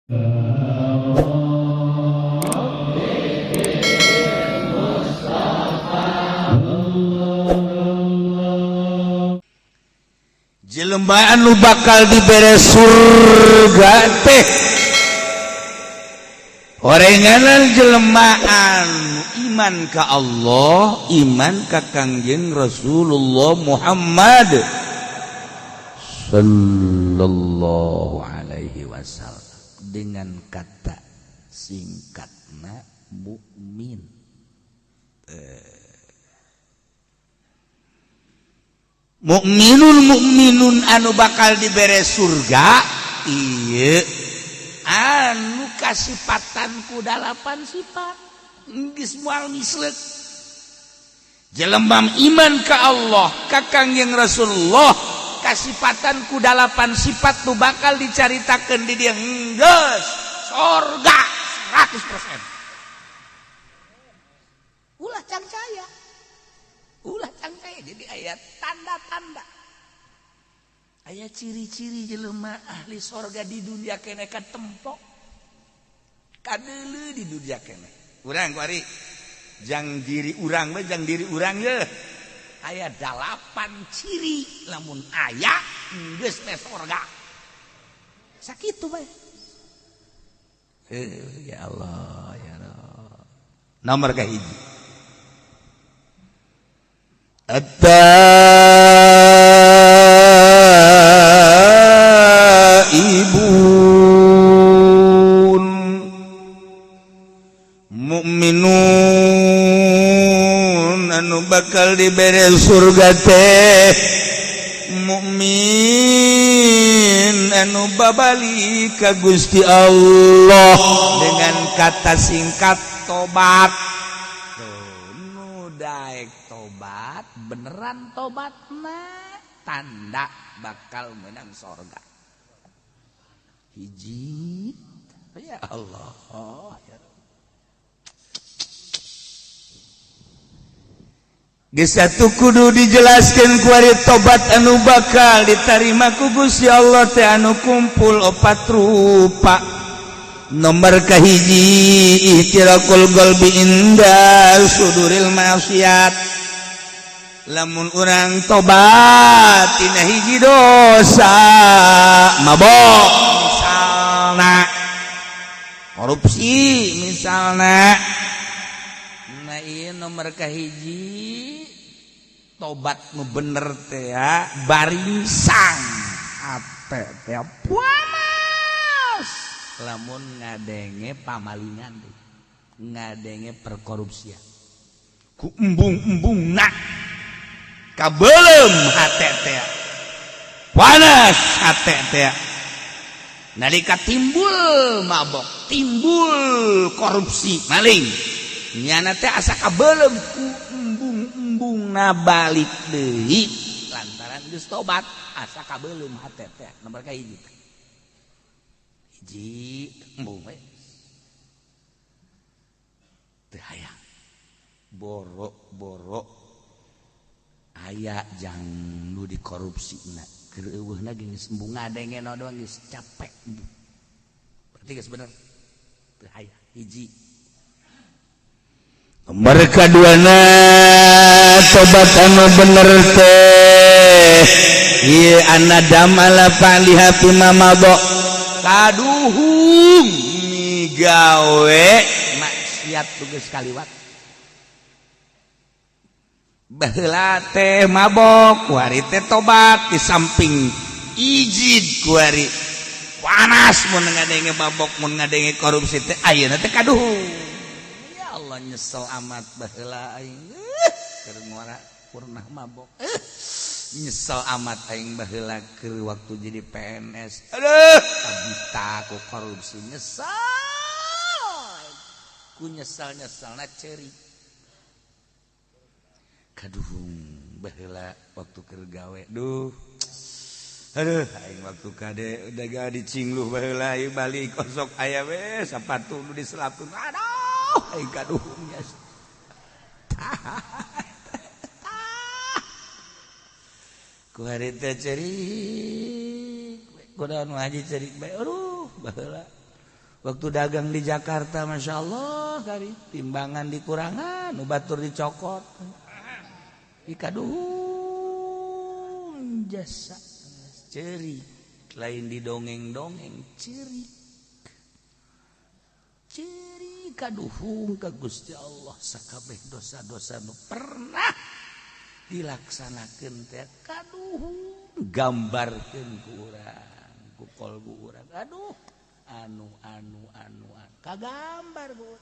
Jelema anu bakal dibere surga teh orenganan jelema anu iman ka Allah, iman ka Kangjeng Rasulullah Muhammad sallallahu alaihi wasallam, dengan kata singkatna mukmin. Mukminun mukminun anu bakal dibere surga ieu anu kasipatan ku dalapan sifat geus moal misleuk. Jelema iman ka Allah, ka Kangjeng Rasulullah, kasipatan ku dalapan sifat nu bakal dicaritakeun di dieu geus sorga 100%. Ulah cangcaya, ulah cangcaya. Jadi aya tanda-tanda, aya ciri-ciri jelema ahli sorga di dunia kene katempok kadeuleu di dunia kene. Urang kuari jang diri urang mah, jang diri urang ye aya 8 ciri, lamun aya geus teh sorga. Sakitu bae. Ya Allah, ya Allah. Nomor kahiji, At-taibun mukminun anu bakal dibere surga teh mukmin anu babali ka Gusti Allah, dengan kata singkat tobat. Nu daek tobat beneran tobatna tanda bakal menang sorga. Hiji, ya Allah, ya. Geus atuh kudu dijelaskeun kuari tobat anu bakal ditarima ku Gusti Allah teh anu kumpul opat rupa. Nomor kahiji, ihtiraqul qalbi inda suduril maksiat. Lamun urang tobat tina hiji dosa, mabok misalna, korupsi misalna, nah ieu nomor kahiji tobat nu bener teh ya baringsang ate teh panas lamun ngadenge pamalingan, ngadenge perkorupsian, ku embung-embung nak kabelem hate teh panas hate teh. Nalika timbul mabok, timbul korupsi, maling, nyana teh asa kabelem ku embung-embung na balik deui lantaran geus tobat asa kabelem hate teh. Nomor kahiji, hiji embung we teu hayang borok-borok aya jang nu dikorupsi na keur eueuhna geus embung ngadenge doang geus capek, berarti geus bener teu hayang. Hiji. Nomor kaduana, tobat anu bener teh ieu anadam ala fa'liha fima madha, kaduhung migawe maksiat geus kaliwat. Baheula teh mabok, kuari teh tobat, di samping ijid kuari panas mun ngadenge mabok, mun ngadenge korupsi teh, ayeuna teh kaduhung, ya Allah, nyesel amat baheula aing keur ngora pernah mabok, nyesel amat aing baheula keur waktu jadi PNS, aduh kabita ku korupsi, nyesel ku nyesel nyeselna ceurik. Kaduhung baheula waktu keur gawe, duh aduh aing waktu kade udah gak dicingluh baheula ieu balik kosok aya we sapatu nu diselapkeun, aduh aing kaduhung nyesel. Ku hari teh ceurik, kunaon haji ceurik bae, aduh baheula. Waktu dagang di Jakarta Masya Allah kari timbangan dikurangan, nu batur dicokot. Ikaduhung jasa cerik, lain didongeng-dongeng cerik. Cerik kaduhung ka Gusti Allah sakabeh dosa-dosa nu pernah dilaksanakeun teh kaduhung gambarkeun ku urang, ku kolbu urang. Aduh, anu anu anu kagambar ku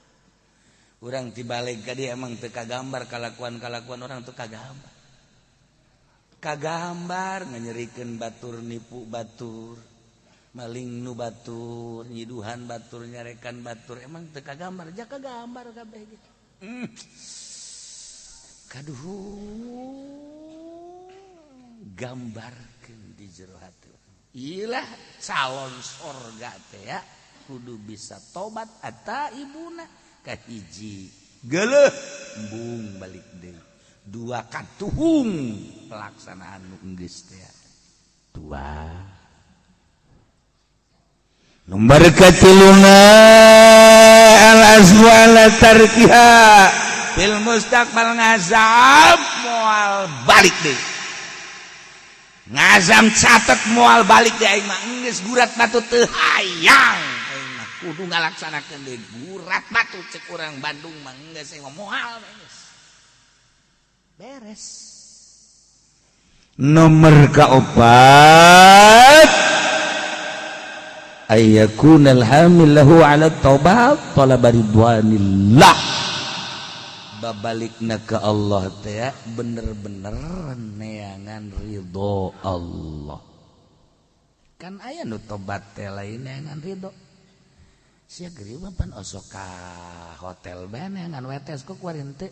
urang tibalik ka dia emang teu kagambar kalakuan-kalakuan orang teu kagambar. Kagambar nganyerikeun batur nipu batur, maling nu batur, nyiduhan batur, nyarekan batur emang teu kagambar, ja kagambar kabeh gitu. Kaduhung gambarkeun di jero hati. Ilah calon sorga teh ya kudu bisa tobat ata ibuna kahiji geuleuh embung balik deui dua katuhung pelaksanaan nu geus teh dua nomor katiluna al azmu ala tarkiha fil mustaqbal ngazam moal balik deui ngazam catet moal balik deui aing mah geus gurat batu teu hayang aing mah kudu ngalaksanakeun deui gurat batu cek urang Bandung mah geus aing mah moal geus beres. Nomor kaopat ayyakunal hamil lahu ala taubat talaba ridwanillah. Babalikna ke Allah teh bener-bener neangan ridho Allah. Kan aya nu tobat teh lain neangan ridho. Sia geuri mah pan osok ka hotel bae neangan wetes kok kuari henteu.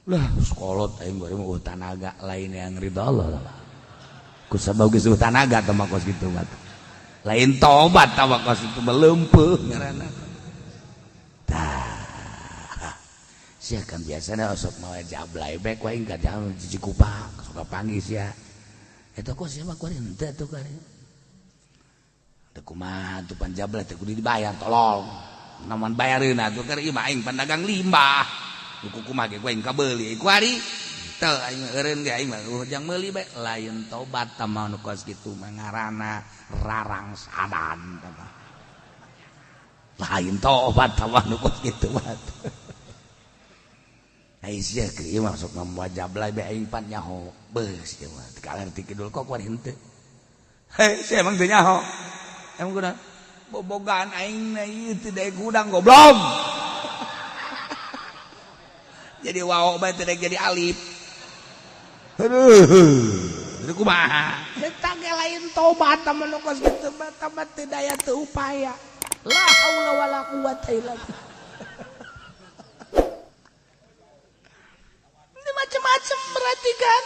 Lah sekolot aing bari mah tanaga lain neangan ridho Allah lah. Ku sabab geus tanaga teh mah kos kitu mah. Lain tobat tah mah kos kitu leumpeuh ngaranna. Tah sia kan biasana osok mawa jablay bae ku aing ka jam Cikupa suka panggih sia. Eta kok sia mah kuari henteu atuh kuari. Teu kumaha tuh pan jablay teh kudu dibayar tolol. Namun bayareun atuh keur ieu mah aing pan dagang limbah. Ku kumaha ge ku aing kabeuli kuari. Teu aing eureun ge aing mah jang meuli bae lain tobat tah mah nu kos kitu mah ngaranna rarangsadan tah mah. Lain tobat tah mah nu kos kitu mah. Ai sia keur ieu mah sok mawa jablay bae aing pan nyaho. Beus ieu mah teu kalerti kidul kok kuari henteu. Hei, sia emang teu nyaho. Emang kunaon? Bobogaan aing na ieu teu daek hudang goblok. Jadi waw bae teu daek jadi alif. Aduh, itu kumaha? Eta ge lain tobat tah mah nu kos kitu mah tah teu daya teu upaya. La haula wala quwata illa billah. Ini macam-macam berarti kan.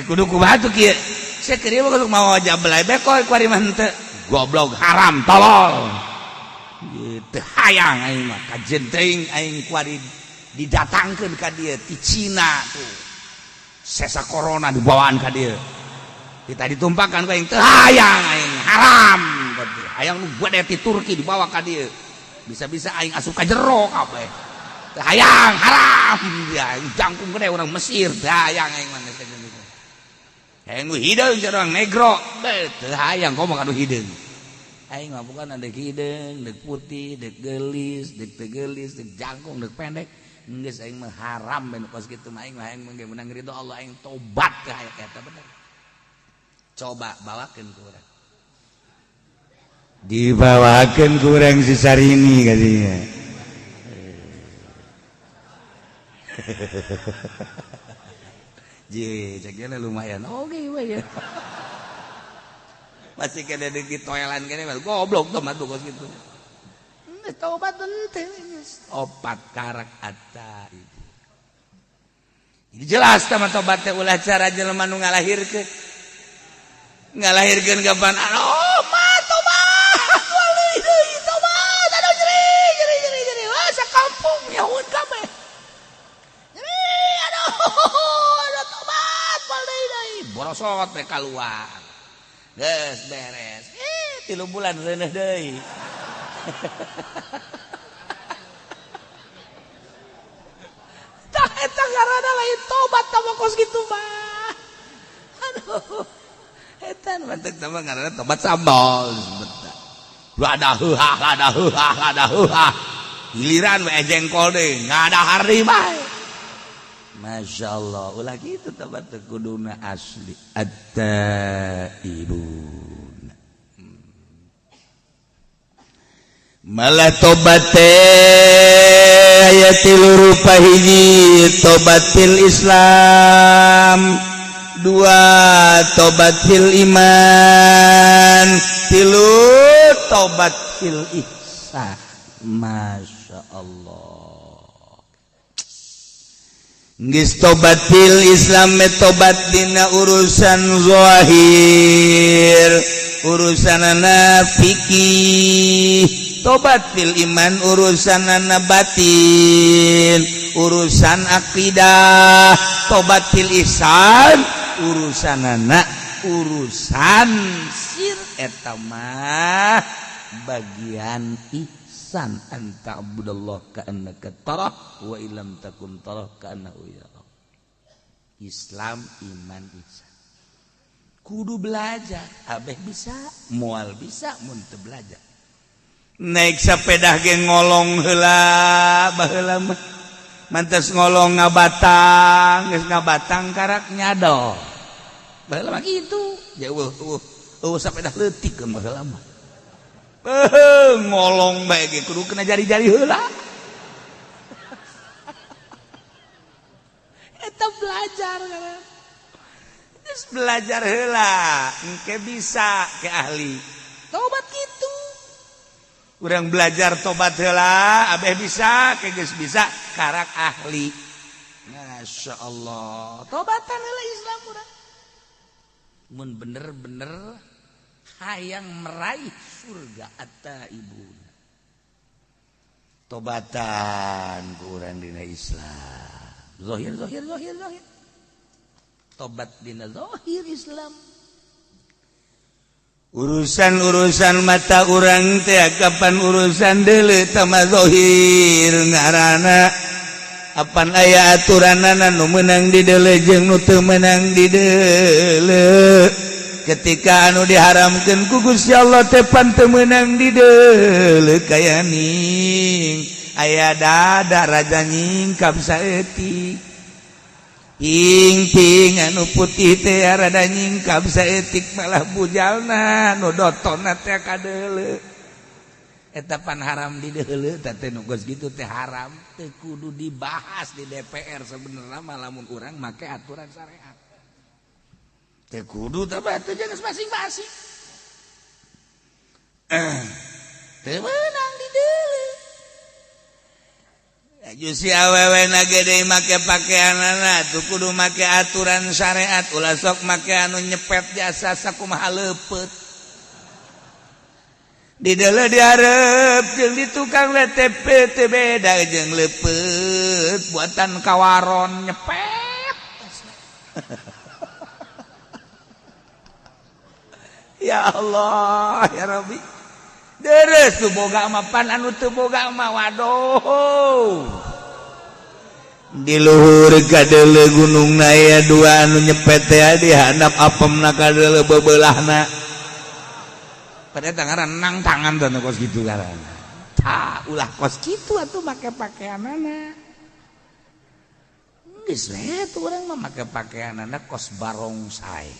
Kudu kumaha tuh kieu? Sia keur ieu mah kudu mawa jablay bae kok kuari mah henteu. Goblok haram tolol. Teu hayang aing mah kajen teuing aing kuari didatangkeun ka dieu ti Cina tuh. Sesa corona dibawaan ka dieu. Kita ditumpahkan ku aing teu hayang aing haram. Hayang nu gede ti Turki dibawa ka dieu. Bisa-bisa aing asup ka jero kabeh. Teu hayang haram ya aing jangkung gede urang Mesir teu hayang aing mah geus kitu. Hayang nu hideung sia urang negro. Teu hayang komo ka nu hideung. Aing mah bukan dek hideung, dek putih, dek geulis, dek teu geulis, dek jangkung, dek pendek. Geus aing mah haram ben kos kitu mah aing mah aing mah meunang ridho Allah aing tobat teh aya eta bener. Coba bawakeun ku urang. Dibawakeun ku urang si Sarini kadinya. Ji, cek lumayan. Oke, we ya. Masih kena di toelan kene mah goblok tuh mah tuh kos kitu. Geus tobat henteu geus. Opat karak ata itu. Jadi jelas tah mah tobat teh ulah cara jelema nu ngalahirkeun. Ngalahirkeun kapan? Oh, mah tobat. Wali deui tobat. Aduh nyeri nyeri nyeri nyeri. Wah sakampung nyahueun kabeh. Nyeri aduh aduh tobat wali deui. Borosot we kaluar. Geus beres. 3 bulan reuneuh deui. Tah eta ngaranna lain tobat tah kos kitu mah. Aduh. Eta nu mantek tah ngaranna tobat sambal disebut. Lada heuhah lada heuhah lada heuhah. Giliran we jengkol deui ngadahar deui bae. Masya Allah, ulah gitu tobat teh kuduna asli. At-taibun. Malah tobat teh aya tilu rupa, hiji tobat fil Islam, dua tobat fil iman, tilu tobat fil ihsan. Masya Allah. Geus tobat fil Islam tobat dina urusan zahir, urusanana fikih. Tobat fil iman urusanana batin, urusan akidah. Tobat fil ihsan urusanana urusan sir, eta mah bagian ihsan, anta abudallah ka'annaka tarah wa illam takun tarah ka'annahu yarah. Islam, iman, ihsan kudu belajar. Abeh bisa moal bisa mun teu belajar. Naik sepeda ge ngolong heula, baheula mah mantes ngolong ngabatang, geus ngabatang karak nyadol. Baheula mah kitu, jauh eueuh eueuh sepeda leutik baheula mah. Ngolong bae ge kudu kena jari-jari heula. Eta belajar kan. Geus belajar heula, engke bisa ke ahli. Tobat kitu. Urang belajar tobat heula, abeh bisa, ke geus bisa karak ahli. Masya Allah. Tobatan heula Islam urang. Mun bener-bener hayang meraih surga at-taibun. Tobatan kurang dina Islam. Zahir zahir zahir zahir. Tobat dina zahir Islam. Urusan-urusan mata urang teh kapan urusan deuleu tama zahir ngaranna. Apan aya aturanana nu meunang di deuleu jeung nu teu meunang di deuleu. Ketika anu diharamkan ku Gusti Allah teh pan teu meunang di deuleu, kaya ning aya dada raja nyingkap saeutik, ping-ping anu putih teh rada nyingkap saeutik, malah bujalna nu dotonna teh kadeuleu. Eta pan haram di deuleu teh, nu geus kitu teh haram, teu kudu dibahas di DPR sebenarnya mah lamun urang make aturan syariat. Teu kudu teh batu jangan masing-masing. Teu meunang di deuleu. Aju si awewe na gede make pakaianana tuh kudu make aturan syariat, ulah sok make anu nyepet jasa sakumaha leupeut. Di deuleu dihareup jeung di tukang WTP teu beda jeung leupeut buatan kawaron nyepet. Ya Allah ya Rabbi. Deres tuh boga mah pan anu teu boga mah waduh. Di luhur kadeuleu gunung na aya dua anu nyepet teh di handap apemna kadeuleu bebeulahna. Pada tangan nang tangan tuh kos kitu ngaranna. Tah ulah kos kitu atuh make pakaianana. Geus we tuh urang mah make pakaianana kos barongsai.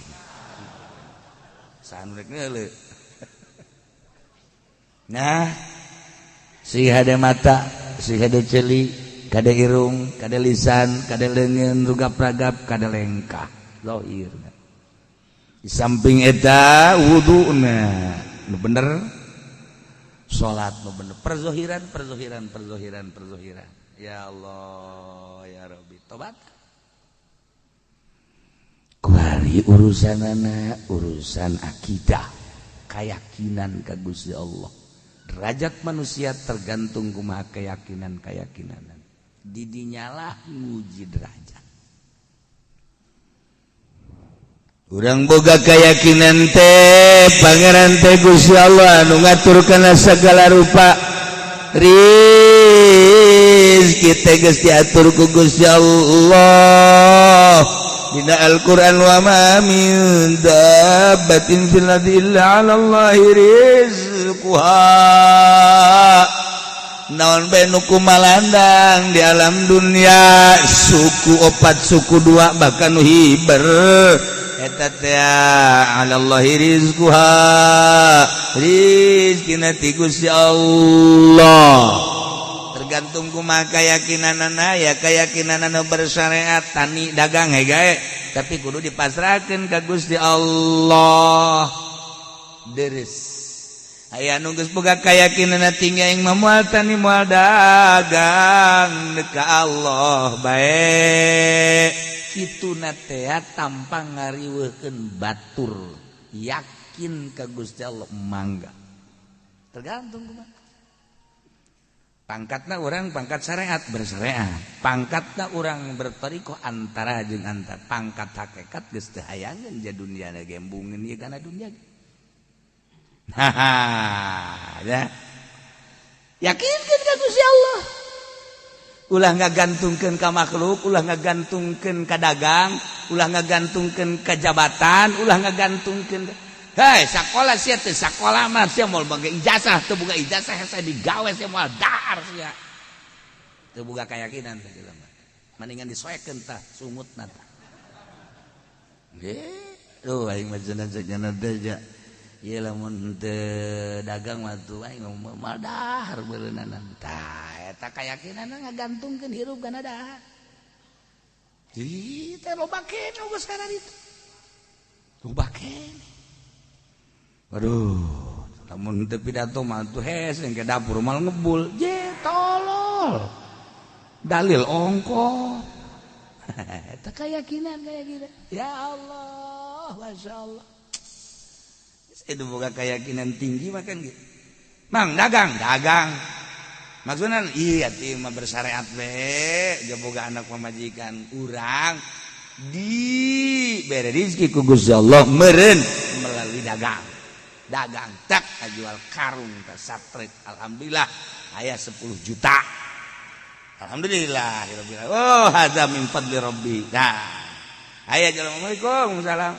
Saha rek ngeuleuh. Nah, si hade mata, si hade ceuli, kade irung, kade lisan, kade leungeun, rugap-ragap, kade lengkah. Zahir. Di samping eta wuduna nu bener, salat nu bener, perzohiran, perzohiran, perzohiran, perzohiran. Ya Allah, ya Rabbi, tobat. Kuari urusanana urusan akidah, keyakinan ka Gusti Allah. Derajat manusia tergantung kumaha keyakinan-keyakinan. Didinyalah nguji derajat. Urang boga keyakinan teh Pangeran teh Gusti Allah anu ngatur kana segala rupa. Rizki teh geus diatur ku Gusti Allah dina Al-Qur'an, wa ma min dabbatin fil ardi illa 'ala Allahi rizquha. Naon bae nu kumalandang di alam dunia, suku opat, suku dua, bahkan nu hiber, eta teh 'alallahi rizquha, rizkina ti Gusti Allah. Tergantung kumaha keyakinanana ya, keyakinan anu bersyariat, tani dagang he gae, tapi kudu dipasrahkeun ka Gusti Allah. Deres aya nu geus boga keyakinan tinggi, aing mah moal tani, moal dagang, ka Allah bae. Kitu na teh tanpa ngariweuhkeun batur, yakin ka Gusti Allah, mangga. Tergantung kumaha pangkatna. Orang pangkat syariat, bersyariat. Pangkatna orang bertoriko, antara jeung antar. Pangkat hakikat geus teu hayangeun ja dunia gembungeun ieu kana dunia. Haha ya, yakinkeun ka Gusti Allah, ulah ngagantungkeun ka makhluk, ulah ngagantungkeun ka dagang, ulah ngagantungkeun ka jabatan, ulah ngagantungkeun. Hei, sakola sia teh, sakola mah sia moal boga ijazah, teu boga ijazah saya digawe sia moal dahar sia. Teu boga keyakinan teh jelema. Mendingan disoekeun tah sungutna tah. Nggih, duh aing mah cenah cenah teh ja. Ieu lamun teu dagang mah tuh aing moal dahar beureunanan. Tah eta keyakinan ngagantungkeun hirup kana dahar. Ih, teh loba keneh geus kana ditu. Loba keneh. Waduh, lamun teu pidato mah tuh hes ke dapur mal ngebul. Je tolol. Dalil ongko. Eta keyakinan kayak gitu. Ya Allah, Masya Allah. Itu boga keyakinan tinggi mah kan gitu. Mang dagang, dagang. Maksudnya iya ti mah bersyariat be, dia boga anak pamajikan urang di bere rezeki ku Gusti Allah meureun melalui dagang. Dagang tak jual karung tak satrik, alhamdulillah aya 10 juta, alhamdulillah. Oh, hadza min fadli rabbi. Nah, aya jalan, assalamualaikum, salam.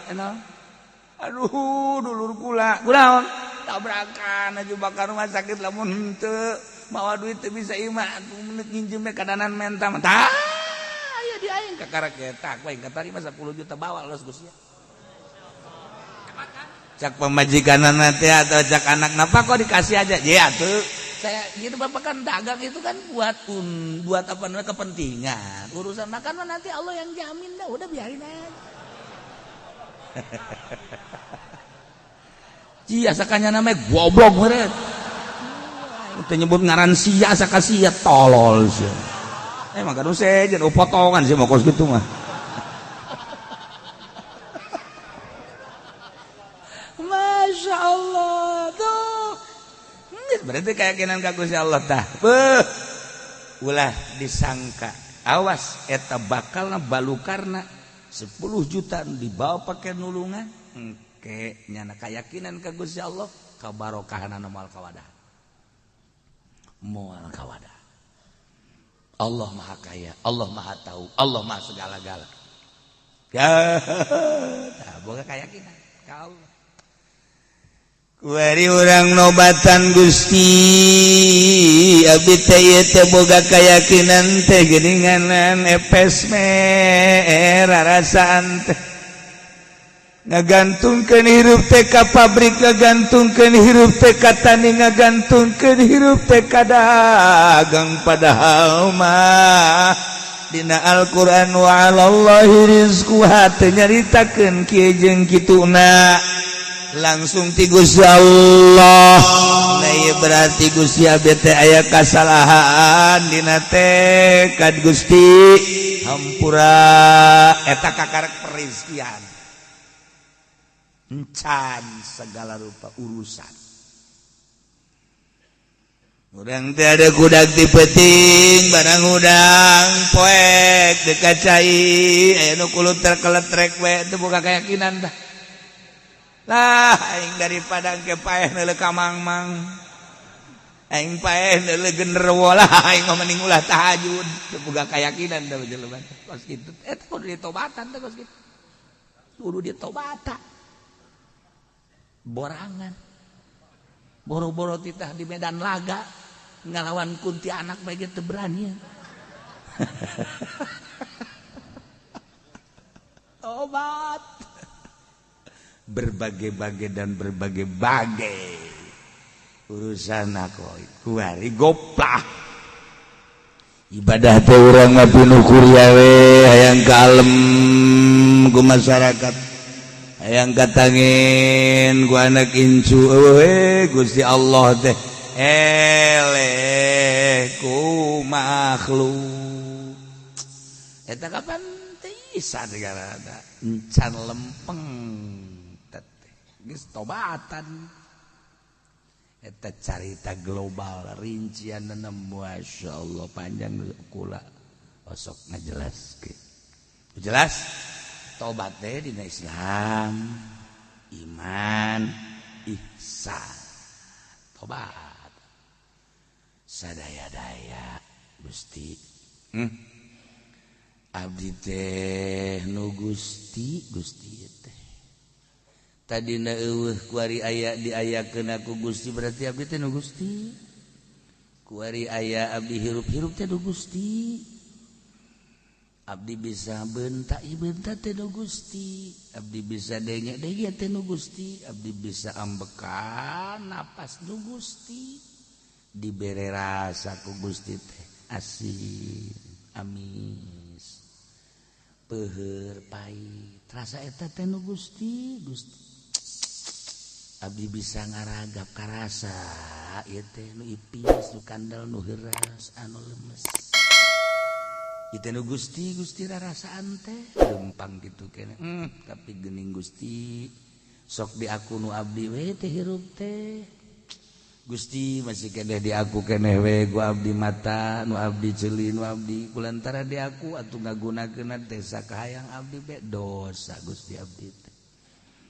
Aduh, dulur kula kunaon tabrakan aja bakar rumah sakit, lamun henteu mawa duit teu bisa imah atuh menit nginjem kadanan menta tah aya di aing kakara ketak aing katarima 10 juta, bawa los Gusti. Cak pemajikan nanti atau cak anak, napa kok dikasih aja ya tuh saya gitu. Bapak kan dagang itu kan buat buat apa namanya, kepentingan urusan makan mah nanti Allah yang jamin dah, udah biarin aja. Cia sakanya namanya goblok meureun. Teu nyebut ngaran sia saka sia tolol sia. Emang kan sejen potongan sih mau kos gitu mah. Masya Allah tuh. Berarti keyakinan ka Gusti Allah tah. Beuh. Ulah disangka. Awas eta bakalna balukarna 10 juta dibawa pakai nulungan. Engke nyana keyakinan ka Gusti Allah kabarokahanana moal kawadah. Moal kawadah. Allah Maha Kaya, Allah Maha Tahu, Allah Maha segala-gala. Ya, tah boga keyakinan ka Allah. Kuari urang nobatan Gusti, abdi teh ieu teh boga keyakinan teh geuninganan epes merah rasaan teh ngagantungkeun hirup teh ka pabrik, ngagantungkeun hirup teh ka tani, ngagantungkeun hirup teh ka dagang, padahal mah dina Al-Qur'an wa 'alallahi rizquha teu nyaritakeun kieu jeung kituna, langsung ti Gusti Allah. Nah, ieu berarti Gusti abdi teh aya kasalahan dina tekad, Gusti hampura. Eta kakarek perizkian encan segala rupa urusan. Urang teh ada kudak ti peuting, barang hudang poek dekat cai, aya nu kuluter keletrek we, teu boga keyakinan tah. Lah, aing daripada engke paeh neuleuh ka mang-mang. Aing paeh neuleuh genderuwo lah, aing mah mending ulah tahajud. Teu boga keyakinan tah jelema teh. Kos kitu eta kudu ditobatan teh kos kitu. Kudu ditobatan. Borangan. Boro-boro titah di medan laga ngalawan kuntianak bae teu berani. Tobat. Berbagai-bagai dan berbagai-bagai urusan aku kuari goplah ibadah teh urang mah pinuh kuria we, hayang kalem ku masyarakat, hayang katangin ku anak incu we. Gusti Allah teh eleh ku makhluk eta kapan teh negara encan lempeng teh geus tobatan. Eta carita global rincian, Masya Allah, panjang, kula osok ngajelaskeun jelas. Tobat teh dina Islam, iman, ihsan, tobat sadaya-daya. Gusti, Abdi teh nu Gusti, Gusti teh tadi eueuh, kuari aya, diayakeun ku Gusti, berarti abdi teh nu Gusti. Kuari aya, abdi hirup-hirup teh nu Gusti. Abdi bisa bentak bentak teh nu Gusti. Abdi bisa denge denge teh nu Gusti. Abdi bisa ambekan napas nu Gusti. Dibere rasa ku Gusti teh asin, amis, peuheur, pahit, rasa eta teh nu Gusti. Gusti, abdi bisa ngaragap karasa ieu teh nu ipis, nu kandel, nu heuras, anu lemes. Itu nu Gusti. Gusti, rarasaan teh lempang gitu kene, tapi gening Gusti sok di aku nu abdi we teh hirup teh. Gusti, masih keneh di aku keneh we ku abdi mata nu abdi, ceuli nu abdi. Kulantara di aku atuh ngagunakeun teh sakahayang abdi be, dosa Gusti abdi teh.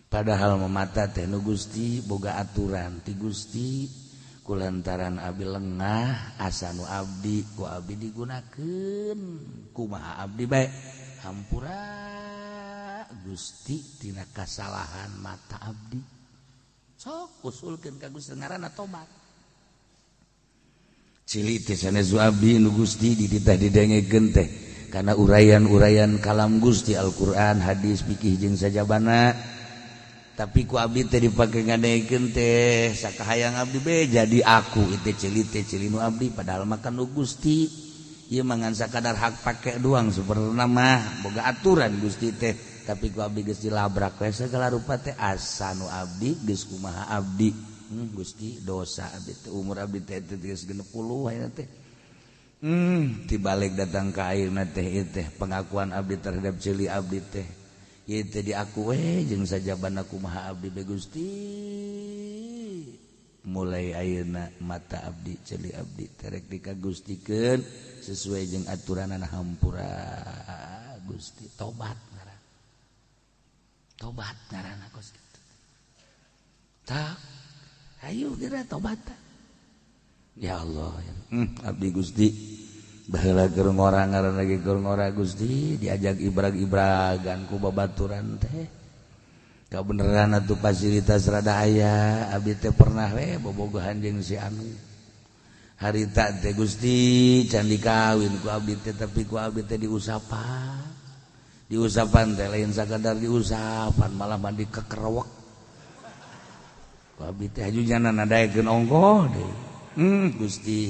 Padahal mata teh nu Gusti, boga aturan ti Gusti. Kulantaran abdi lengah, asa nu abdi ku abdi digunakeun, kumaha abdi bae. Hampura Gusti tina kasalahan mata abdi. Sok usulkeun ka Gusti, ngaranna tobat. Ceuli teh sanes abdi, nu Gusti. Dititah didengekeun teh karena uraian-uraian kalam Gusti, Al-Qur'an, hadis, fikih jeung sajabana, tapi ku abdi teh dipake ngadengekeun teh sakahayang abdi be, jadi aku itu ceuli teh ceuli nu abdi, padahal makan nu Gusti. Ieu mangan sakadar hak pake doang. Sebenarnya mah boga aturan Gusti teh, tapi ku abdi geus dilabrak we segala rupa teh, asa nu abdi geus kumaha abdi. Gusti, dosa abdi teh. Umur abdi teh geus 60 ayeuna teh. Tibalik datang ka ayeuna teh, ieu teh pengakuan abdi terhadap ceuli abdi teh, ieu teh diaku we jeung sajabana, kumaha abdi be Gusti. Mulai ayeuna mata abdi, ceuli abdi terek dikagustikeun sesuai jeung aturanana. Hampura Gusti. Tobat ngaran, tobat ngaranna kos kitu. Tak ayo geura tobat. Ya Allah ya. Abdi Gusti baheula keur ngora, ngaran lagi keur ngora Gusti, diajak ibrag-ibragan ku babaturan teh. Kabeneran atuh fasilitas rada aya, abdi teh pernah we bobogohan jeung si anu harita teh Gusti, can dikawin ku abdi teh, tapi ku abdi teh diusapan. Diusapan teh lain sakadar diusapan, malah mandi kekerewek ku abdi teh, haju jana nadaekeun ongkoh deui. Gusti,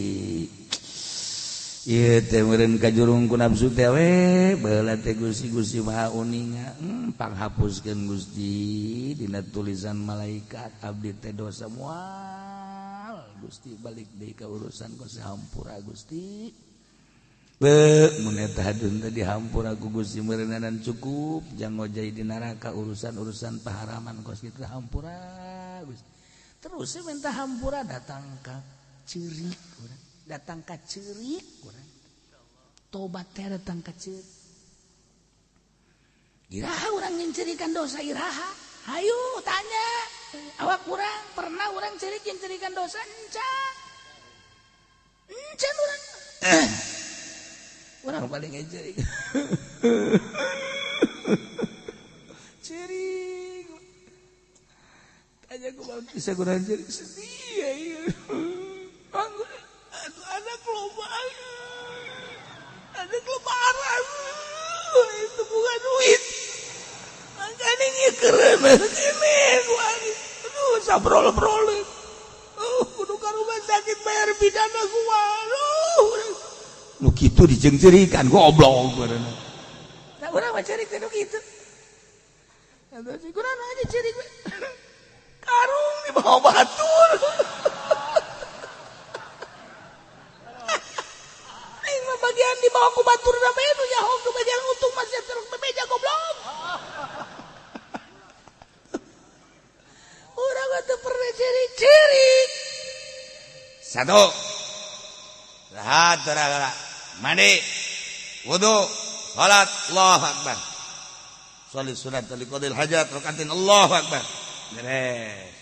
ieu teh meureun kajurung ku nafsu teh we baheula teh Gusti. Gusti Maha uninga, panghapuskeun Gusti dina tulisan malaikat abdi teh dosa. Moal Gusti balik deui ka urusan ku, hampura Gusti. Be mun eta hadun teh dihampura ku Gusti meureunan cukup jang ngojay di neraka urusan-urusan paharaman kos kitu. Hampura Gusti. Terus minta hampura, datang ka Ceurik urang, datang ka ceurik urang. Tobat teh datang ka ceurik. Iraha urang nyincirikan dosa iraha? Hayu tanya. Awak urang pernah urang ceurik nyincirikan dosa encan. Encan urang. Urang paling ceurik. Ceurik. Tanya ku bisa kurang ceurik sedih ya. Aduh, anak loba. Anak lebaran. Itu bukan duit. Makanya nyekeren ini aduh sabrol-brol. Kudu ka rumah sakit bayar pidana gua. Aduh. Nu kitu dijengcerikan goblok beureunan. Nah, urang mah ceurik teh nu kitu. Atuh si kurang aja ceurik. Karung di bawah batur. Aing mah bagian di bawah ku batur da bae nu nyaho ke bagian untung masih terus bebeja goblok. Urang mah teu pernah ceurik-ceurik. Satu. Rahat gara-gara mandi, wudu, salat, Allahu akbar. Sholli sunat liqadil hajat rakaatin Allahu akbar. Beres.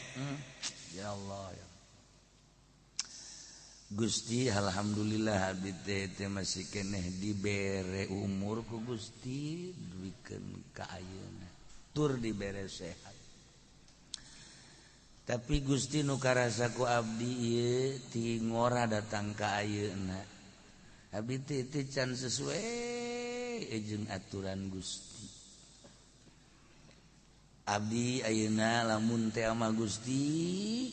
Ya Allah ya. Gusti alhamdulillah abdi teh masih keneh dibere umur ku Gusti duikeun ka ayeuna. Tur dibere sehat. Tapi Gusti nu karasa ku abdi ieu ti ngora datang ka ayeuna. Abdi teh can sesuai jeung aturan Gusti. Abdi ayeuna lamun teh ama Gusti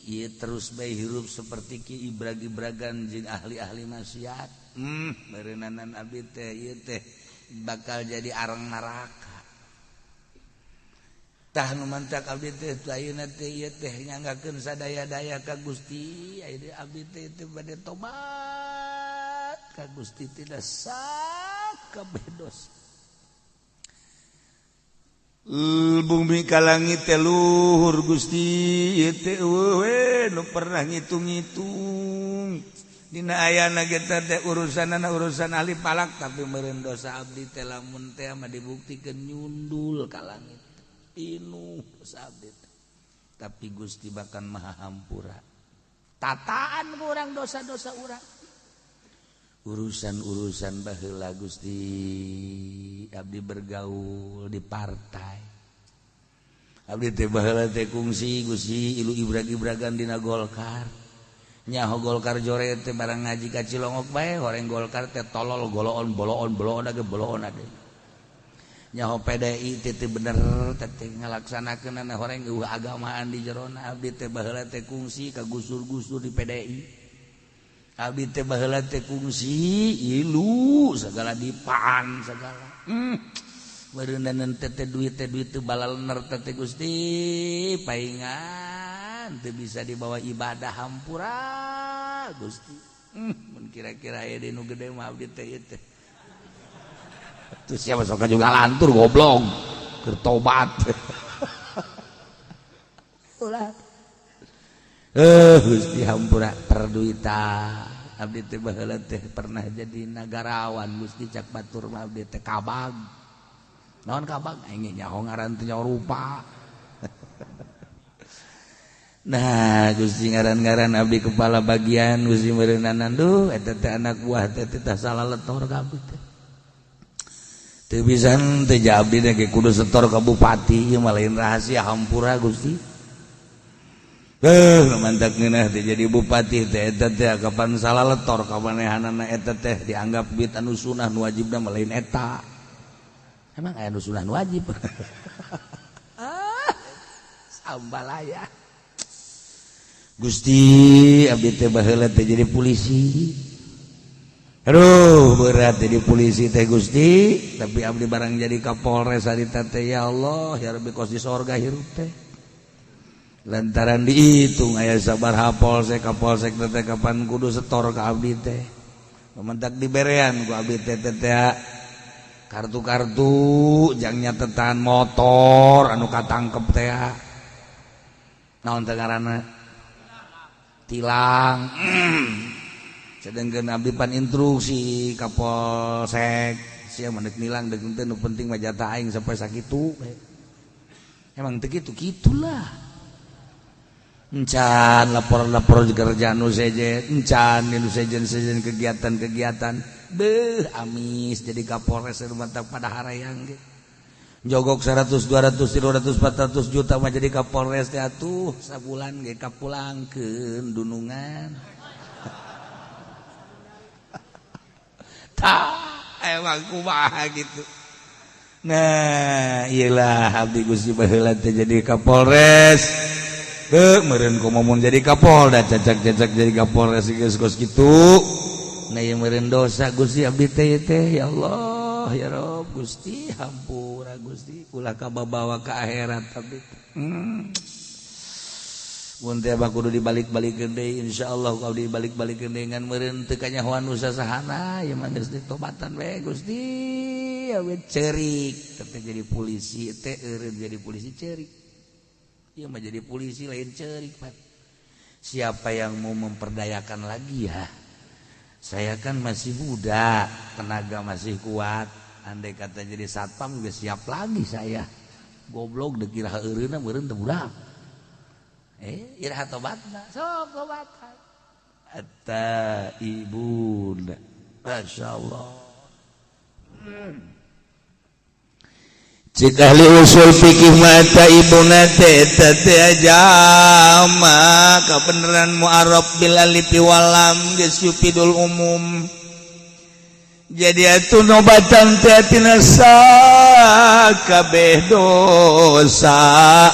ieu terus bae hirup seperti ki ibrag-ibragan jeung ahli-ahli maksiat. Meureunana abdi teh ieu teh bakal jadi arang neraka. Tah nu mantak abdi teh ayeuna teh ieu teh nyanggakeun sadaya-daya ka Gusti, ayeuna abdi teh teh bade tobat ka Gusti tidak sakabeh dosa. Bumi ka langit teh luhur Gusti ieu teh eueuh we nu pernah ngitung-ngitung. Dina ayana ge teh urusanana urusan ahli palak tapi meureun dosa abdi teh lamun teh mah dibuktikeun nyundul ka langit. Pinuh dosa abdi teh. Tapi Gusti bahkan maha hampura. Tataan ku urang dosa-dosa urang. Urusan-urusan baheula Gusti abdi bergaul di partai. Abdi teh baheula teh kungsi Gusti ilu ibrag-ibragan dina Golkar. Nyaho Golkar jore teh barang ngaji ka Cilongok bae horeng Golkar teh tolol goloon boloon boloon age boloon age. Nyaho PDI teh teh bener teh ngalaksanakeunana horeng eueuh agamaan di jerona. Abdi teh baheula teh kungsi ka gusur-gusur di PDI. Abdi teh baheula teh kungsi ilu segala dipaan segala. Beureunan teh duit teh balalener teh Gusti paingan teu bisa dibawa ibadah hampura Gusti. Mun kira-kira aya deui nu gede mah abdi teh ieu teh. Tuh siapa sok juga lantur goblok keur tobat. Ulah. Gusti hampura perduitan abdi teh baheula teh pernah jadi nagarawan Gusti cak batur mah abdi teh kabag. Naon kabag aing nyaho ngaran teh nyaho rupa. Nah Gusti ngaran-ngaran abdi kepala bagian Gusti meureunanan duh eta teh anak buah teh teh salah letor ka abdi teh. Teu bisa teh abdi teh kudu setor ka bupati ieu mah lain rahasia hampura Gusti. Mantap ngeunah teh jadi bupati teh eta teh kapan salah letor kamanehanana eta teh dianggap duit anu sunah nu wajibna mah lain eta. Emang aya nu sunah nu wajib. Ah, sambalaya. Gusti abdi teh baheula teh jadi polisi. Aduh berat jadi polisi teh Gusti, tapi abdi barang jadi Kapolres harita teh ya Allah ya Rabbi kos di sorga hirup teh. Lantaran dihitung aya sabaraha polsek kapolsek teh kapan kudu setor ka abdi teh. Mentak diberean ku abdi teh teh kartu-kartu jang nyatetan motor anu katangkep teh. Naon teh ngaranna? Tilang. Sedangkan abdi pan instruksi Kapolsek, sia mah deuk nilang deuk henteu, nu penting mah jatah aing sampai sakitu. Emang teu kitu kitulah. Encan lapor-lapor kerjaan nu sejen, encan nu sejen-sejen kegiatan-kegiatan. Beuh, amis jadi Kapolres mantap pada harayang ge. Jogok 100, 200, 300, 400 juta mah jadi Kapolres teh atuh sabulan ge kapulangkeun dunungan. Tah, emang kumaha gitu. Nah, iyalah abdi Gusti baheula teh jadi Kapolres. Heuh, meureun komo mun jadi Kapolda cacak-cacak jadi Kapolres geus kos kitu. Nah, ieu meureun dosa Gusti abdi teh teh ya Allah, ya Rob Gusti hampura Gusti ulah kababawa ka akhirat abdi. Mun teh mah kudu dibalik-balikeun deui, insyaallah kalau dibalik-balikeun deui ngan meureun teu kanyahoan nu sasahana ieu mah geus ditobatan we Gusti we ceurik teh jadi polisi teh eureun jadi polisi ceurik. Ieu mah jadi polisi lain ceurik, Pak. Siapa yang mau memperdayakan lagi ya? Saya kan masih muda, tenaga masih kuat. Andai kata jadi satpam juga siap lagi saya. Goblok dek iraha eureunna meureun teu budak. Iraha tobatna, sok tobatan. At-taibun. Masyaallah. Cik ahli usul fikih mata ibuna teh teh jama kabeneran mu'arab bil alif wal lam geus yufidul umum. Jadi atuh nobatan teh tina sakabeh dosa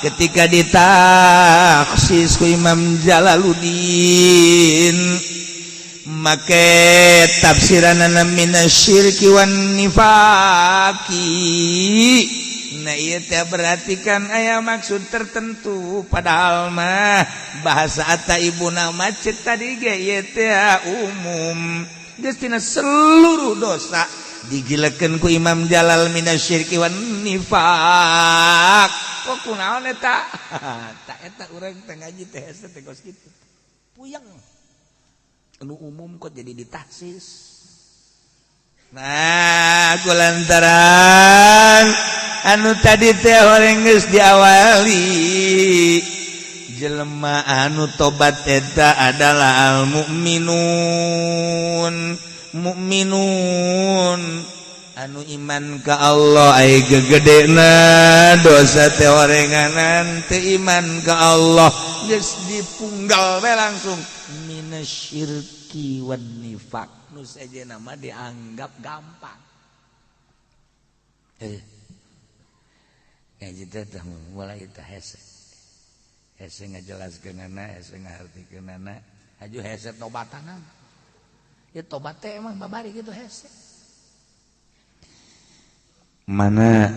ketika ditaksis ku Imam Jalaluddin make tafsiranana minasyirki wan nifaqi. Nah ieu teh berarti kan aya maksud tertentu, padahal mah bahasa at-taibuna mah ceuk tadi ge ieu teh umum geus tina seluruh dosa digilekeun ku Imam Jalal minasyirki wan nifaq. Kok kunaon eta? Tak eta urang teh ngaji teh hese teh kos kitu puyeng anu umum kok jadi ditaksis. Nah, kulantaran anu tadi teh horeng geus diawali jelema anu tobat eta adalah al mukminun, mukminun anu iman ka Allah. Ai gegedena dosa teh horenganan teu iman ka Allah geus dipunggal we langsung minasyirki wan nifaq. Nu sejenna mah dianggap gampang. Ngaji teh mulai teh hese hese ngajelaskeunana, hese ngahartikeunana, haju hese tobatanana. Ya tobat teh emang babari gitu hese. Mana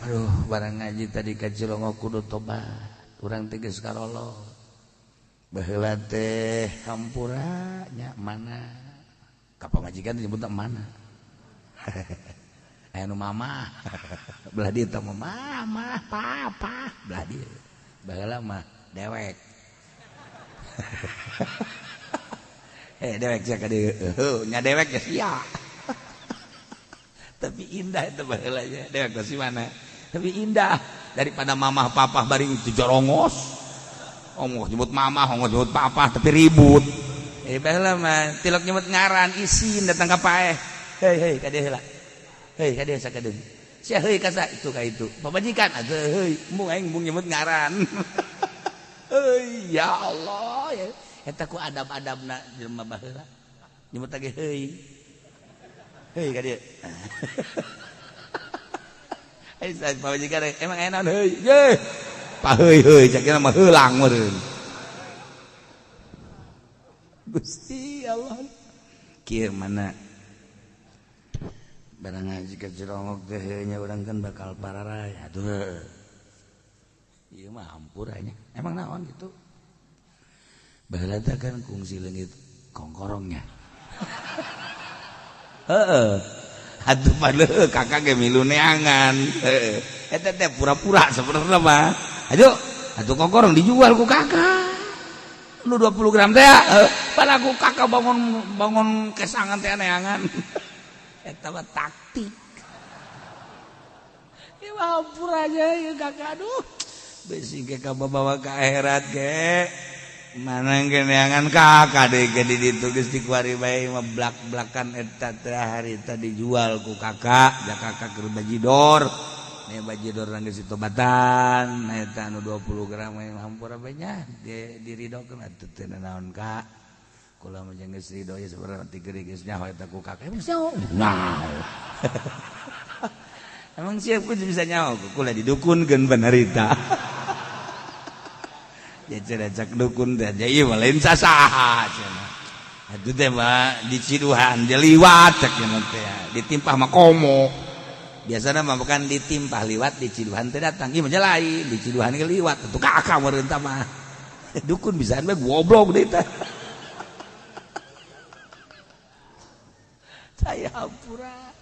aduh barang ngaji tadi ka Cilongok kudu tobat urang teh geus karolo baheula teh hampura nya mana ka pamajikan disebut mana aya nu mama belah dieu teh mama papa belah dieu baheula mah dewek dewek sia ka dieu nya dewek geus sia. Tapi indah itu baheula nya dewek teh si mana tapi indah daripada mamah papah bari itu jorongos. Ongkoh nyebut mamah, ongkoh nyebut papa, tapi ribut. Baheula mah tilok nyebut ngaran isin datang ka paeh. Hei hei ka dieu heula. Hei ka dieu sakadeung. Sia heuy ka sa itu ka itu. Pamajikan atuh heuy, embung aing embung nyebut ngaran. Heuy ya Allah ya. Eta ku adab-adabna jelema baheula. Nyebut lagi heuy. Heuy ka dieu. Hei pamajikan emang aya naon heuy. Ye. Paheuy heuy cak mah heulang meureun. Gusti Allah. Kieu mana barang ngaji ka Cilongok teh nya urang kan bakal pararaya atuh. Ieu mah hampura nya. Emang naon gitu? Baheula teh kan kungsi leungit kongkorongnya. Heeh. Atuh padahal kakak ge milu neangan. Heeh. Eta teh pura-pura sebenarnya mah. Aduh, atuh kongkorong dijual ku kakak. Nu 20 gram teh pada aku kakak bangun bangun kesangan teh neangan. Eta mah taktik. Ya hampura aja ya kakak, aduh. Besi ke bawa ke akhirat ge. Mana neangan kakak deh ke di ditu geus dikuari bae mah blak-blakan eta teh harita dijual ku kakak, ja kakak keur bajidor. Nih bajidor geus ditobatan, eta anu 20 gram hampura bae nya diridokeun atuh teu naon kak. Kula mah jeung geus ridho ya sebenarnya ti geus nyaho eta ku kakak. Emang nyaho? Nyaho. Emang siap ku bisa nyaho kula didukunkeun banarita. Ya cenah cak dukun teh ieu mah lain sasaha cenah. Atuh teh mah diciduhan dia liwat cek cenah teh. Ditimpah mah komo. Biasana mah bukan ditimpah liwat diciduhan teh datang. Ieu mah lain diciduhan ge liwat atuh kakak meureun tah mah. Dukun bisaan bae goblok deui teh. Saya hampura.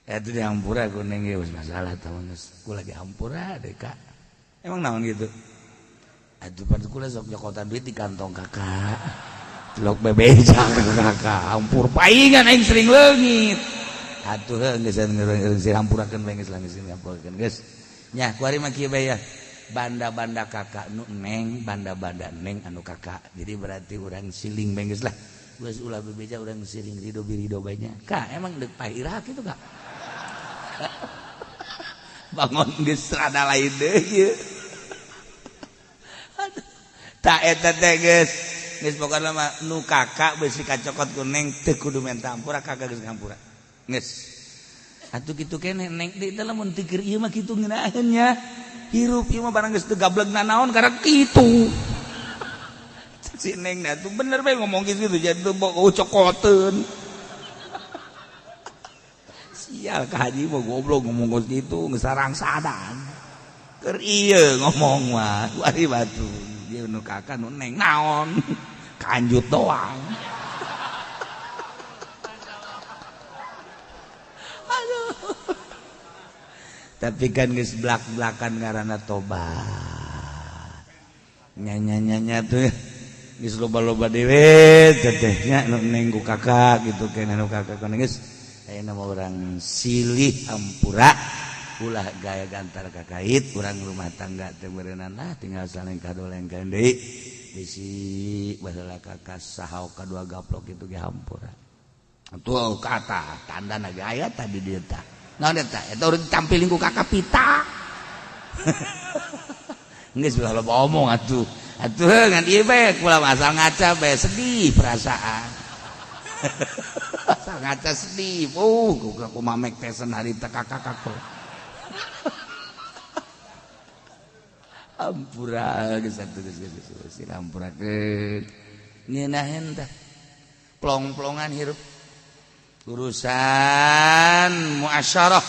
Itu di hampura kuning geus masalah tah geus. Kula lagi hampura deh kak. Emang naon gitu? Aduh pada kula sok nyokotan duit di kantong kakak. Celok bebeja kakak. Hampur paingan aing sering leungit. Atuh heuh geus geus hampurakeun bae geus lah geus hampurakeun geus. Nya kuari mah kieu bae ya. Banda-banda kakak nu neng, banda-banda neng anu kakak. Jadi berarti urang siling bae geus lah. Geus ulah bebeja urang siling ridho birido bae nya. Kak emang deuk pairah kitu kak. Bangun geus rada lain deui ieu. Tak eta teh geus geus pokona mah nu kakak beusi kacokot ku neng teu kudu menta hampura kakak geus ngampura. Geus. Atuh kitu keneh neng deui teh lamun teu keur ieu mah kitu ngeunaheun nya. Hirup ieu mah barang geus teu gablegna naon karek kitu. Si neng atuh bener bae ngomong kitu jadi teu cokoteun. Sial ka haji mah goblok ngomong kos kitu geus sarangsadan. Keur ieu ngomong mah kuari batu. Dia nu kakak nu neng naon kanjut doang. Aduh. Tapi kan geus blak-blakan ngaranna tobat. Nya-nya-nya tuh geus loba-loba dewe teteh nya nu neng ku kakak gitu keneh nu kakak kana geus ayeuna mah urang silih hampura ulah gaya gantar kakait urang rumah tangga teh beureunan lah tinggal saling kadolengkeun deui bisi baheula kakak saha kadua gaplok kitu ge hampura. Tuh kata tandana ge aya tadi dieu tah. Naon eta? Eta urang tampiling ku kakak pita. Geus ulah loba omong atuh. Atuh ngan ieu bae kula asal ngaca bae sedih perasaan. Asal ngaca sedih. Ku mamek teh harita kakak kakak. Ampura geus atuh geus geus hampurakeun. Ngeunaheun tah. Plong-plongan hirup. Urusan muasyarah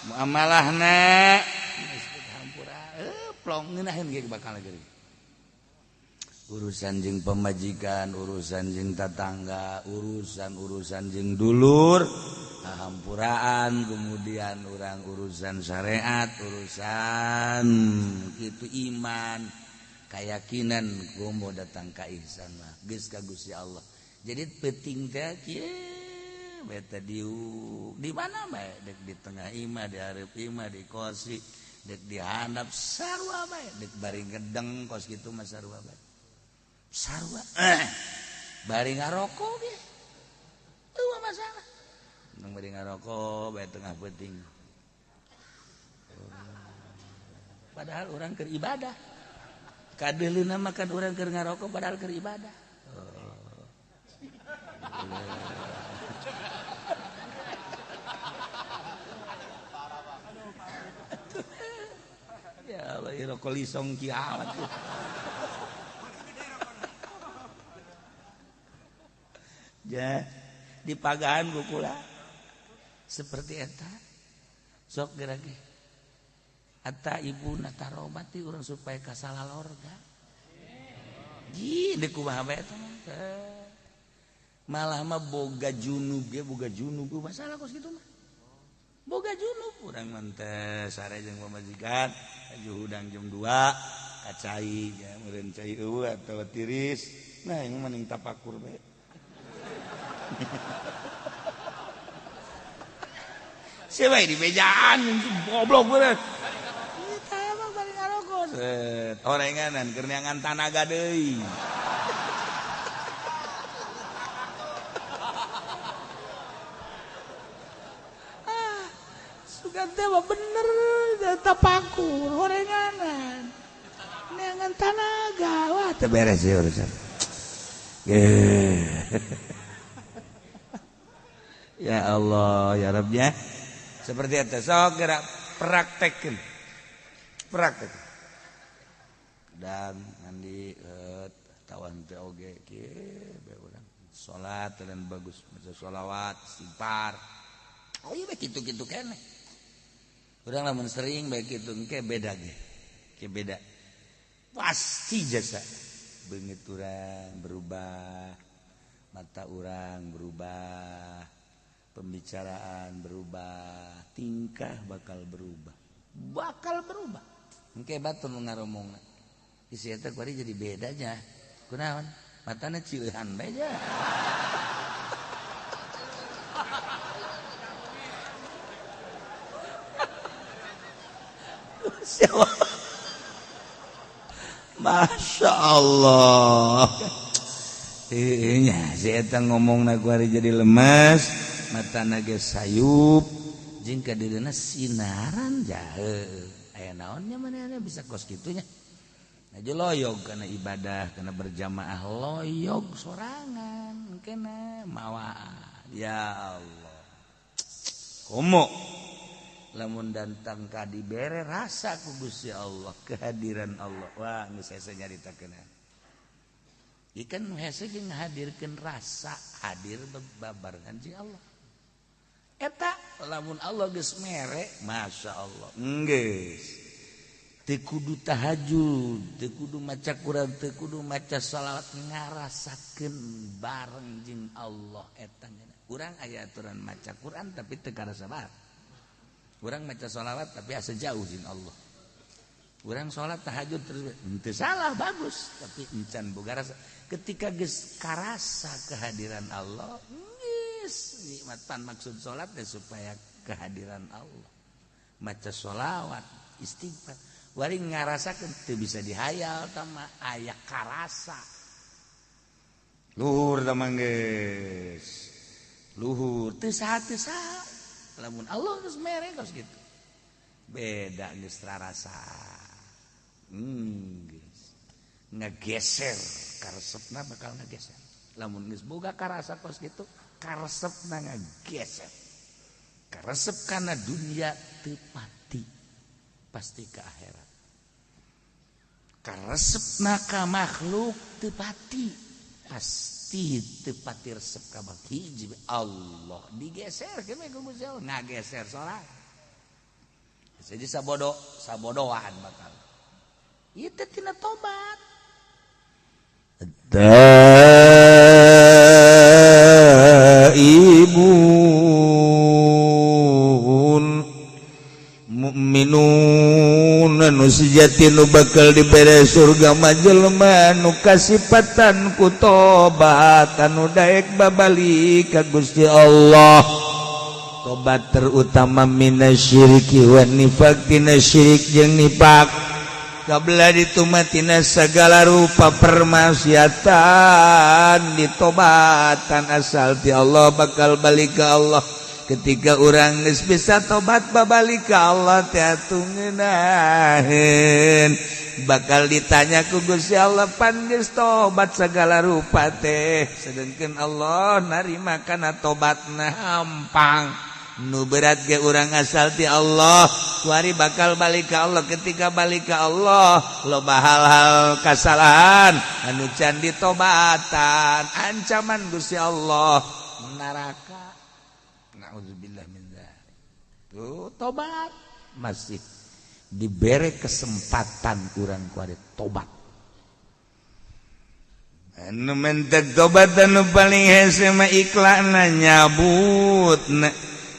muamalahna geus hampura. Plong ngeunaheun ge bakal geuring. Urusan jeung pemajikan, urusan jeung tatangga, urusan-urusan jeung dulur, hampuraan, kemudian orang urusan syariat, urusan itu iman, keyakinan komo datang ka ihsan mah geus ka Gusti Allah. Jadi penting teh kieu beta di mana bae dek di tengah imah, di hareup imah, di kosi, dek di handap sarua bae, dek bari ngedeng kos kitu mah sarua bae. Sarua bari ngarokok ge eueuh masalah. Nang bari ngarokok bae tengah peuting. Padahal orang keur ibadah. Kadeuleuna mah kan urang keur ngarokok padahal keur ibadah. Ya bari rokok lisong kiamat. Ja dipagahan ku kula seperti eta sok geura ge eta ibuna tarobati urang supaya kasalalorga ji deuk kumaha bae eta mah malah mah boga junub ge boga junub masalah kos kitu mah boga junub urang mah teh sare jeung pamajikan aju hudang jam 2 Kacai ya meureun cai eueuh atawa tiris. Nah, yang mending tapakur bae. Siapa di bejaan goblok bener. Kita emang bari ngarokok. Set, orenganan keur neangan tanaga deui. Ah, sugan teh mah bener tapakur horenganan. Neangan tanaga. Wah, teu beres ieu urusan. Ya Allah, ya Rabb ya. Seperti itu, sok gerak praktekin. Praktek. Dan mandi tawan teh oge kieu bae urang. Salat dan bagus, maca sholawat, istighfar. Oh iya bae kitu-kitu keneh. Urang lamun sering bae kitu engke beda ge. Ke beda. Pasti jasa. Beungeut urang berubah, mata urang berubah, pembicaraan berubah, tingkah bakal berubah. Bakal berubah. Engke batur nu ngaromongna. Isi eta kuari jadi bedanya. Kunaon? Matana cileuhan bae nya. Masya Allah. Nya si eta ngomongna kuari jadi lemes, matana ge sayup, jeung kadirina sinaran jahe. Aya naonnya manehna bisa kos kitunya. Aja loyog karena ibadah, karena berjamaah loyog sorangan kena mawaan. Ya Allah. Komo lamun datang ka dibere rasa ku Gusti Allah, kehadiran Allah. Wah, geus hese nyaritakeun. Ikan nu hese ge ngahadirkeun rasa hadir babarengan jeung Allah. Eta lamun Allah geus mere, Masya Allah. Geus. Teu kudu tahajud, teu kudu maca Quran, teu kudu maca shalawat, ngarasakeun bareng jeung Allah eta. Urang aya aturan maca Quran tapi teu karasa bareng. Urang maca sholawat tapi asa jauh jeung Allah. Urang sholat tahajud terus henteu salah bagus, tapi encan boga rasa. Ketika geus karasa kehadiran Allah, geus nikmat pan maksud sholat teh supaya kehadiran Allah. Maca sholawat, istighfar, wari ngarasakeun teu bisa dihayal tama aya karasa. Luhur tah mah geus. Luhur teu saha teu saha. Lamun Allah geus mere kos kitu. Beda geus rarasa. Geus ngageser karesepna bakal ngageser. Lamun geus boga karasa kos kitu, karesepna ngageser. Karesep kana dunia teu pati, pasti ke akhirat. Karesepna ka makhluk teu pati, pasti teu pati resep ka hiji Allah digeser ke ku Gusti Allah ngageser sorangan. Jadi sabodo sabodoan bakal. Ieu teh tina tobat. Taibun mukminun nu sejati nu bakal dibere surga mah jelema nu kasipatan ku tobat anu daek babalik ka Gusti Allah. Tobat terutama minasyiriki wan nifaq, tina syirik jeung nifaq. Kabla ditumatina segala rupa permaksiatan ditobatan asal ti Allah bakal balik ke Allah. Ketika urang geus bisa tobat babalik ka Allah teh atuh ngeunaheun. Bakal ditanya ku Gusti Allah pan geus tobat segala rupa teh, sedengkeun Allah narima kana tobatna hampang. Nu berat ge urang asal ti Allah kuari bakal balik ka Allah. Ketika balik ka Allah loba hal-hal kasalahan anu can ditobatan, ancaman Gusti Allah neraka. Nauzubillah min dzalik. Tuh tobat masih dibere kesempatan urang kuari tobat. Anu mentek tobat anu paling hese mah ikhlana nyabut.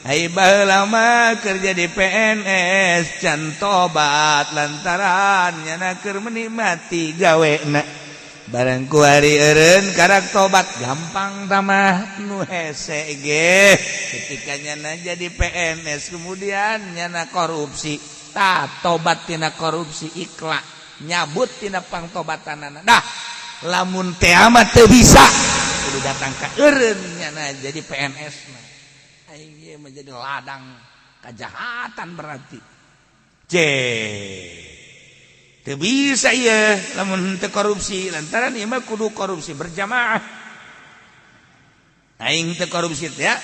Ai baheula mah kerja di PNS can tobat lantaran nyana keur menikmati gawena. Barang kuari eureun karak tobat gampang tamah nu hese ge ketika nyana jadi PNS kemudian nyana korupsi tah tobat tina korupsi ikhlas nyabut tina pangtobatanana. Dah lamun teh amat teu bisa kudu datang ka eureun nyana jadi PNS mah aing ieu menjadi ladang kejahatan berarti. C teu bisa ieu lamun teu korupsi lantaran ieu mah kudu korupsi berjamaah. Aing teu korupsi teh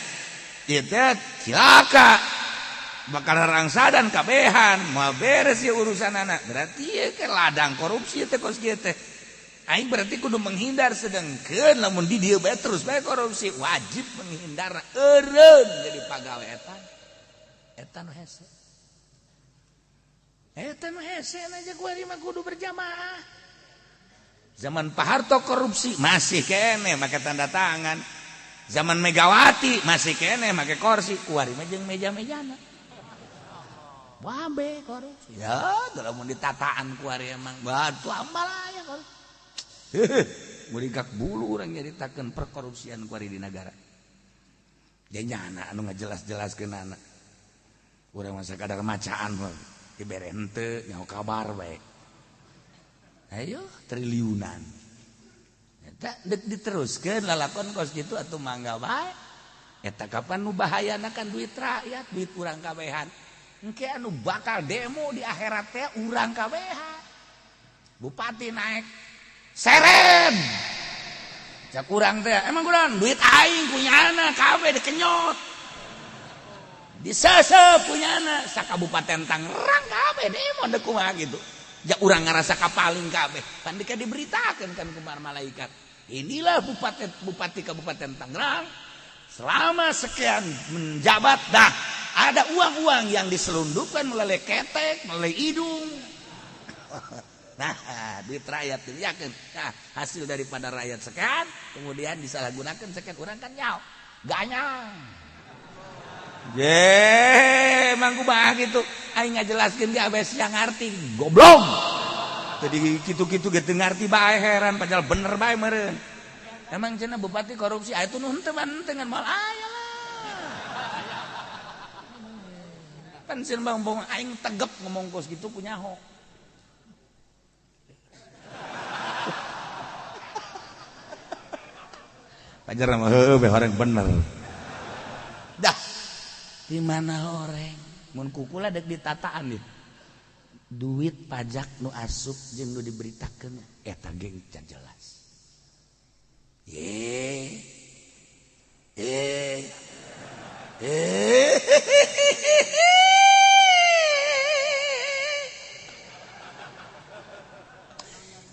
ieu teh cilaka bakal rangsadan kabehan moal beres ieu urusanana berarti ieu ke ladang korupsi teh kos kieu teh. Aing berarti kudu menghindar sedengkeun lamun di dieu bae terus bae korupsi wajib menghindar eureun jadi pagawe eta eta nu hese eta nu hese aja kuari mah kudu berjamaah. Zaman Pak Harto korupsi masih kene make tanda tangan, zaman Megawati masih kene make kursi kuari mah jeung meja-mejana wabe korupsi ya lamun ditataan kuari emang batu ambal aya korupsi. Muligak bulu orang nyaritakeun perkorupsian kuari di negara. Dia nyana anu ngajelas-jelaskeun anak. Urang mah sakadar macaan dibere henteu nyaho kabar bae. Ayo triliunan. Eta deuk diteruskeun lalakon kos kitu atuh mangga bae. Eta kapan nu bahayana kan duit rakyat, duit urang kabehan. Engke anu bakal demo di akhirat teh urang kabehan. Bupati naik seren cak kurang teh emang kurang duit aing punyana kabeh dikenyot disesep punyana sakabupaten Tangerang kabeh demo deuk kumaha gitu ja urang ngarasa kapaling kabeh pan dika diberitakeun kan ku malaikat inilah bupati kabupaten Tangerang selama sekian menjabat dah ada uang-uang yang diselundupkan melalui ketek melalui hidung. Nah, duit rakyat yakin. Nah, hasil daripada rakyat sekian, kemudian disalahgunakan sekian orang kan nyaw, ganyang. Je, emang kumaha gitu. Aing ngajelaskeun ge abes yang ngarti, goblok. Jadi kitu-kitu ge teu ngarti bae heran padahal bener bae meureun. Emang cenah bupati korupsi, aya tuh nu henteu mah henteu ngan moal aya lah. Pan sieun bang aing tegep ngomong kos kitu kunyaho. Pajar mah heuh orang bener. Dah. Di mana orang mun kukula deuk ditataan ieu. Duit pajak nu asup jeung nu diberitakeun eta ge can jelas. Ye. Eh. Eh.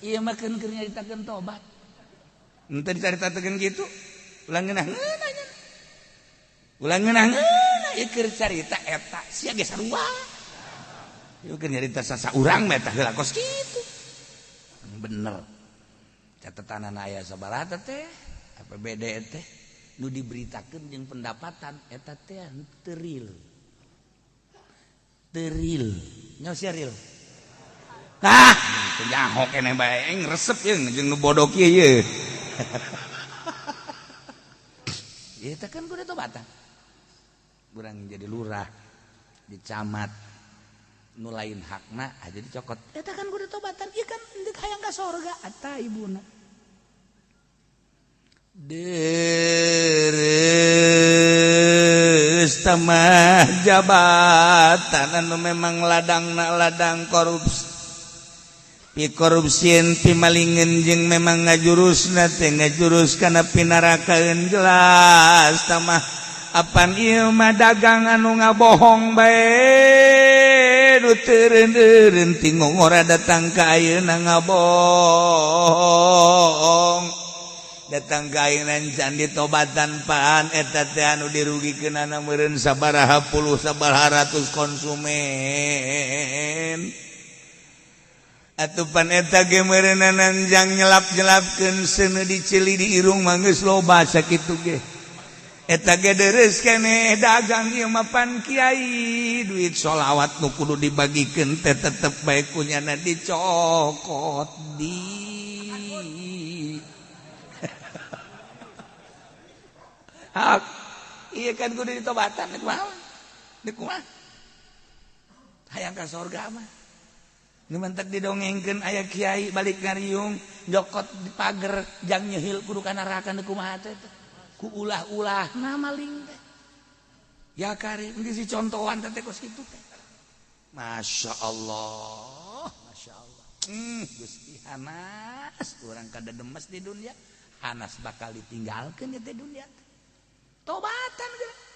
Ieu mah keun keur nyaritakeun tobat. Entah dicaritakeun kitu ulah ngeunah-ngeunah nya. Ulah ngeunah-ngeunah ieu keur carita eta sia ge sarua. Ieu keur nyarita sasaurang mah eta heula kos kitu. Bener. Catatanana aya sabaraha teh APBD teh nu diberitakeun jeung pendapatan eta teh teu real. Teu real. Nyaho sia real. Ah, teu nyaho keneh bae aing resep jeung nu bodoh kieu ye. Ya itu kan kudu tobatan. Urang jadi lurah, di camat, nu lain hakna aja dicokot. Eta kan kudu tobatan, ieu kan deuk hayang ka sorga eta ibuna. Deres tamah jabatan anu memang ladangna ladang korupsi. Pi korupsieun pi malingeun jeung memang ngajurusna teh ngajurus kana pinarakaeun jelas tamah apan ieu mah dagang anu ngabohong bae nu teureun-eureun ti ngongora datang ka ayeuna ngabohong datang ka ayeuna can ditobatan pan eta teh anu dirugikeunana meureun sabaraha puluh sabaraha ratus konsumen. Atupan eta ge meureunana jang nyelap-nyelapkeun seuneu diceli di irung mah geus loba sakitu ge. Eta ge deres keneh dagang ieu mah pan kiai, duit sholawat nu kudu dibagikeun teh tetep bae kunyana dicokot di hak. Iya kan kudu ditobatan, nek kumaha? Nek kumaha? Hayang ka sorga mah. Nu mentek didongengkeun aya kiai balik ngariung jokot di pager jang nyehil kudu ka neraka, nu kumaha teh? Ku ulah-ulah nah maling teh. Ya karim geus dicontohan teh kos kitu teh. Masya Allah, Masya Allah. Gusti hanas urang kada demes di dunia, hanas bakal ditinggalkeun ya teh dunia teh. Tobatan geura.